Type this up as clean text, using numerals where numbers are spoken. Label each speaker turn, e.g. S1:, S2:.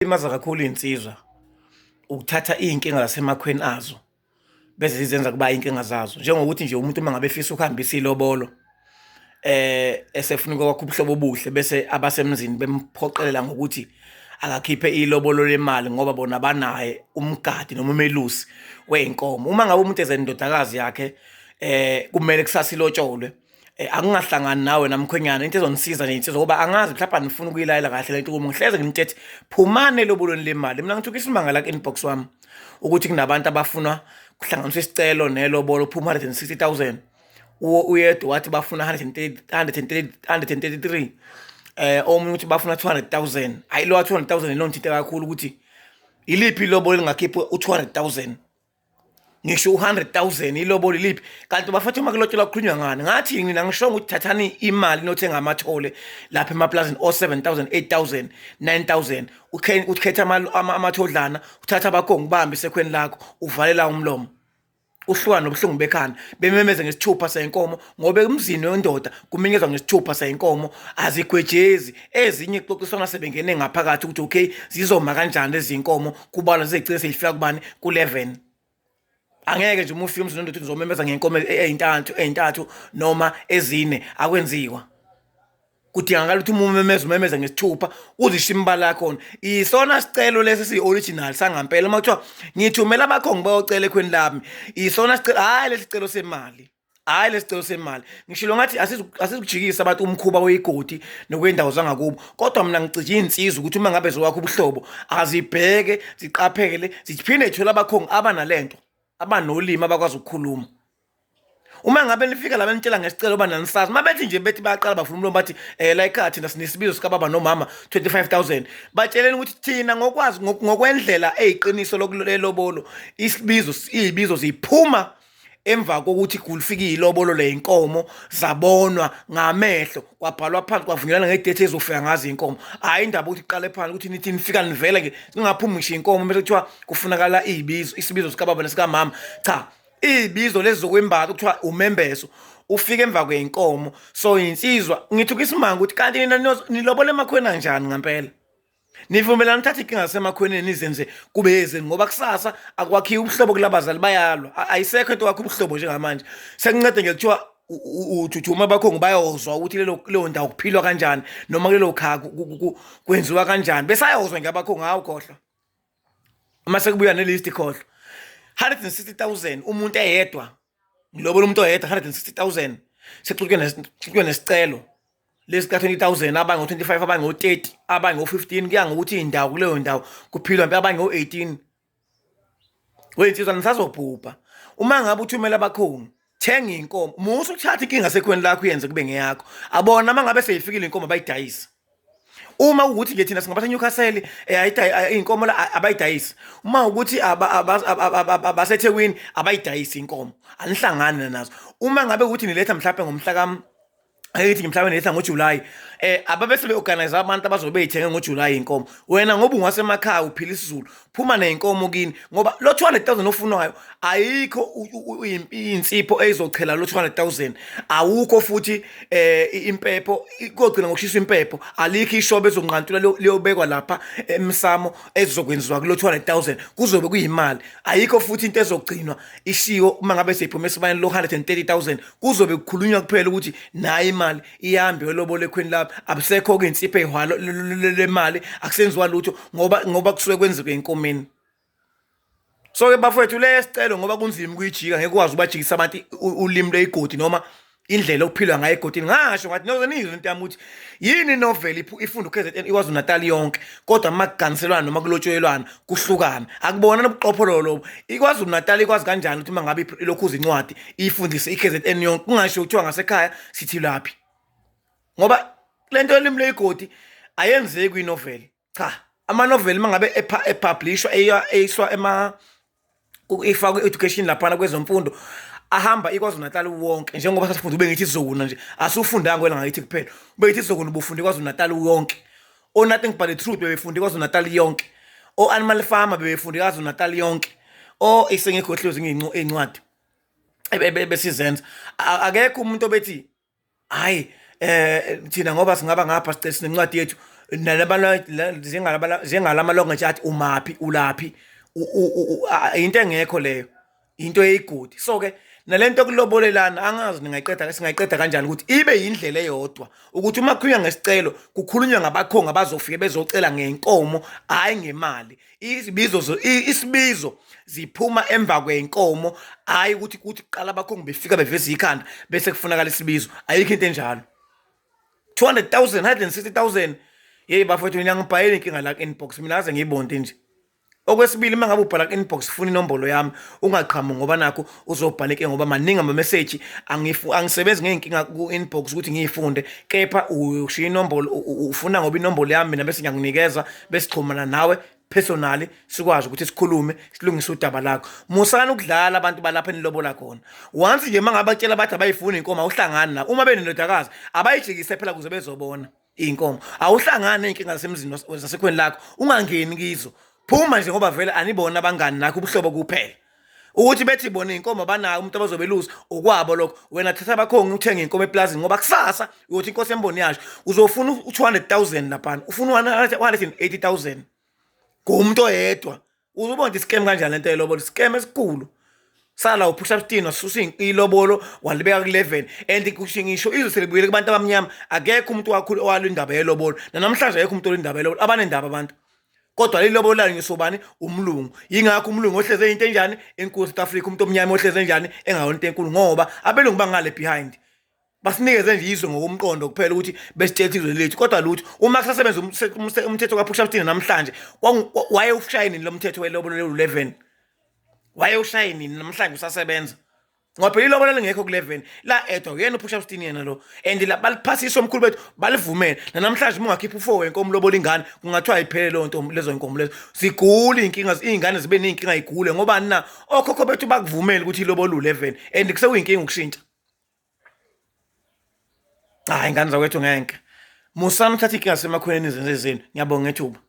S1: Limaza kakhulu iy'nsizwa ukuthatha iy'nkinga zasemakhweni azo bese zizenza kuba iy'nkinga zazo, njengokuthi nje umuntu uma ngabe efisa ukuhambisa ilobolo esefuna ukwakha ubuhlobo obuhle bese abasemzini bemphoqelela ngokuthi akakhiphe ilobolo lemali ngoba bona banaye umgadi noma umelusi wey'nkomo. Uma ngabe umuntu ezenendodakazi yakhe kumele kusasa ilotsholwe akungahlangani nawe namkhwenyana into ezonisiza nje insizwa ngoba angazi mhlawumbe anifuna ukuyilayela kahle lento kuma ngihleze nginitshela phumani elobolweni lemali. Mina ngithuka isimanga la ku-inbox wami ukuthi kunabantu abafuna kuhlanganiswa isicelo nelobolo phuma 160 000, uyedwa wathi bafuna 133, omunye uthi bafuna 200 000. Hayi, lo 200 000 lo ngithinta kakhulu ukuthi iliphi ilobolo elingakhipha u-200 000, ngisho u-100 000 ilobolo iliphi? Kanti bafethu, uma kulotshelwa kukhulunywa ngani? Ngathi mina ngisho ukuthi thathani imali nothenga amathole lapha emaplazini o-7 000, 8 000, 9 000, ukhethe amathodlana, uthathe abakhongi ubambe isekhweni lakho, uvalela umlomo, uhlukana nobuhlungu bekhanda, bememeze ngesithupha senkomo, ngoba emzini wendoda kumenyezwa ngesithupha senkomo. Azigwejezi ezinye, kuxoxiswana sebengene ngaphakathi ukuthi okay, zizoma kanjani lezi nkomo, kubalwa zigcine seyifika kubani, ku-11. Angeke nje uma ufika emzini wendoda uzomemeza ngenkomo eyintathu, eyintathu noma ezine, akwenziwa. Kudingakala ukuthi uma umemeza, umemeze ngesithupha, uzisho imibala yakhona. Isona sicelo lesi siyi-original sangampela. Uma kuthiwa ngithumela abakhongi bayocela ekhweni lami, isona sicelo, hhayi lesi sicelo semali, hhayi lesi sicelo semali. Ngishilo ngathi asizukujikisa abantu umkhuba weyigodi nokwendawo zangakubo, kodwa mina ngicija iy'nsizwa ukuthi uma ngabe zowakho ubuhlobo azibheke, ziqaphele, ziphinde zithole abakhongi abanalento, abanolimi, abakwazi ukukhuluma. Uma ngabe nifika la benitshela ngesicelo uba nanisazi, uma bethi nje bethi bayaqala bavula umlomo bathi la ekhaya thina sinesibizo sikababa nomama 25 000, batsheleni ukuthi thina ngokwazi ngokwendlela eyiqiniso lelobolo, isibizo, iy'bizo ziphuma emva kokuthi kulifike ilobolo ley'nkomo, zabonwa ngamehlo, kwabhalwa phansi, kwavunyelwana ngedate ezofika ngazo iy'nkomo. Hhayi indaba ukuthi kuqale phansi ukuthi nithi nifika nivele nje zingaphumi ngisho iy'nkomo bese kuthiwa kufunakala iy'bizo, isibizo sikababa nesikamama. Cha, iy'bizo lezi zokwembatha kuthiwa umembeso ufike emva kwey'nkomo. So insizwa ngithi kwisimanga ukuthi kanti nina nilobola emakhweni anjani ngampela? Nivumelana uthatha inkinga zasemakhweneni nizenze kube yezenu, ngoba kusasa akwakhiwe ubuhlobo kulabazali, bayalwa. Ayisekho into wakho ubuhlobo njengamanje, sekuncede nje kuthiwa uthuthuma abakhongi bayozwa ukuthi lelo leyo ndawo kuphilwa kanjani noma kulelo khaya kwenziwa kanjani, besayozwa nje abakhongi. Hawu, khohlwa, uma sekubuya nelist, khohlwa. 160 000 umuntu eyedwa, ngilobola umuntu oyedwa 160 000, sekuxutshwe nesicelo lesi ka-20 000, abanye ngo-25, abanye ngo-30, abanye ngo-15, kuya ngokuthi iy'ndawo kuleyo ndawo kuphilwa mpe, abanye ngo-18. Wey'nsizwa, nisazobhubha. Uma ngabe uthumela abakhongi, thenga inkomo, musa ukuthatha inkinga sekhweni lakho uyenze kube ngeyakho. Abona uma ngabe seyifikile inkomo abayidayisa. Uma ukuthi nje thina singabase Newcastle, iy'nkomo la abayidayisi. Uma ukuthi abaseThekwini abayidayisi inkomo, anihlangani nazo. Uma ngabe ukuthi niletha mhlawumbe ngomhla ka, ayithi mhlawumbe niletha ngoJuly, ababe sebe-organize abantu abazobe beyithenge ngoJuly inkomo. Wena ngoba ungasemakhaya uphila isiZulu, phuma ney'nkomo kini, ngoba lo 200 000 ofunwayo ayikho insipho eyizochela lo 200 000, awukho futhi impepho kogcina ngokushisa impepho, alikho ishobo ezonqantula liyobekwa lapha emsamo ezokwenziwa kulo 200 000, kuzobe kuyimali. Ayikho futhi into ezogcinwa ishiwo uma ngabe seyiphuma esibayeni lo 130 000, kuzobe kukhulunywa kuphela ukuthi nayo imali ihambe yolobola ekhweni lapha. Abusekho-ke insipho eyihwalo lemali, akusenziwa lutho ngoba kusuke kwenziwe enkomeni. So-ke bafowethu, le sicelo ngoba kunzima ukuyijika, ngeke ukwazi ubajikisa abantu ulimi lweyigodi noma indlela okuphilwa ngayo egodini. Ngasho ngathi noze nizwe into yami ukuthi yini novel ifunda u-KZN, iKwaZulu Natal yonke, kodwa uma kuganiselwana noma kulotshoyelwana kuhlukana. Akubona nobuqophololo lobo. IKwaZulu Natal ikwazi kanjani ukuthi uma ngabe ilokhuza incwadi ifundise i-KZN yonke, kungasho kuthiwa ngasekhaya sithi laphi? Ngoba le nto yolimi lweyigodi ayenzeki kwinoveli. Cha, amanoveli uma ngabe epublishwa, eyiswa ema ifakwe education laphana kwezemfundo, ahamba iKwaZulu Natal wonke, njengoba sasifunda ube ngithi sizokuna nje, asufundanga wena ngakithi kuphela. Ube ngithi sizokuna ubufunda iKwaZulu Natal wonke. O Nothing But the Truth bebefunda iKwaZulu Natal yonke, o Animal Farmer bebefunda iKwaZulu Natal yonke, o isengikhohliwe ezinye iy'ncwadi besizenza. Akekho umuntu obethi hayi, thina ngoba singaba ngapha sicela sinencwadi yethu. Njengalama nje athi umaphi ulaphi, into engekho leyo, into eyigodi. So-ke nalento yokulobolelana angazi ningayiqeda, singayiqeda kanjani ukuthi ibe yindlela eyodwa ukuthi uma kukhulunywa ngesicelo kukhulunywa ngabakhongi abazofike bezocela ngenkomo, hhayi ngemali. Izibizo, isibizo ziphuma emva kwenkomo, hhayi ukuthi kuthi kuqala abakhongi befika beveza ikhanda bese kufunakala isibizo. Ayikho into enjalo. 200,000, 160,000. Yeyi bafowethu, mina ngibhayela inkinga la ku-inbox, mina aze ngiyibonte nje. Okwesibili, uma ngabe ubhala ku-inbox funa inombolo yami, ungaqhamuki ngoba nakho uzobhala inkinga, ngoba maningi amameseji, angisebenzi ngey'nkinga ku-inbox ukuthi ngiyifunde, kepha ushiya inombolo ufuna ngoba inombolo yami mina bese ngiyakunikeza, besixhumana nawe personally, sikwazi ukuthi sikhulume silungise udaba lakho. Musani ukudlala abantu balapha enilobola khona. Once nje uma ngabe batshela bathi abayifuni inkomo, awuhlangani nabo. Uma benendodakazi abayijikise phela ukuze bezobona iy'nkomo. Awuhlangani ney'nkinga zasemzini zasekhweni lakho, ungangeni kizo, phuma nje ngoba vele aniboni abangani nakho ubuhlobo kuphela. Ukuthi bethi bona iy'nkomo abanayo umuntu abazobelusa okwabo lokho, wena thatha abakhongi uthenge iy'nkomo eplazini, ngoba kusasa uyothi inkosi emboni yasho uzofuna u-200,000 laphana, ufuna u-180,000 ngomuntu oyedwa. Uzobona ukuthi scam kanjani lento yelobolo, scam esikhulu. Sala uphusha 15 wasusa ilobolo walibeka ku-11, and kusho ngisho izwe selibuyele kubantu abamnyama, akekho umuntu wakhulu owalwa indaba yelobolo. Nanamhlanje akekho umuntu olwa indaba yelobolo, abanendaba abantu. Kodwa lilobolo layo ngisobani umlungu. Yingakho umlungu ohleze into enjani enkulu South Africa, umuntu omnyama ohleze enjani engayona into enkulu, ngoba abelungu bangale behind. Basinikeze nje izwe ngokomqondo kuphela ukuthi besitshela izwe lethu, kodwa lutho. Uma kusasebenza umthetho kaPhusha 15 namhlanje, wayewushaye nini lo mthetho welobolo lelu-11? Wayewushaye nini? Namhlanje usasebenza? Ngoba phela ilobolo lingekho ku-11 la edwa uyena uPhusha 15 yena lo, and la baliphasisa omkhulu bethu balivumele. Nanamhlanje uma ungakhipha u-4 wenkomo lobola ingane, kungathiwa ayiphele leyo nto, lezo nkomo lezo zigule iy'nkinga, iy'ngane zibe ney'nkinga y'gule. Ngobani na? Okhokho bethu bakuvumele ukuthi ilobolo u-11 and kusekuyinkinga ukushintsha. Cha, ingane zakwethu, ngeke. Musani uthatha iy'nkinga zasemakhoneni izenze zenu. Ngiyabonga ngethuba.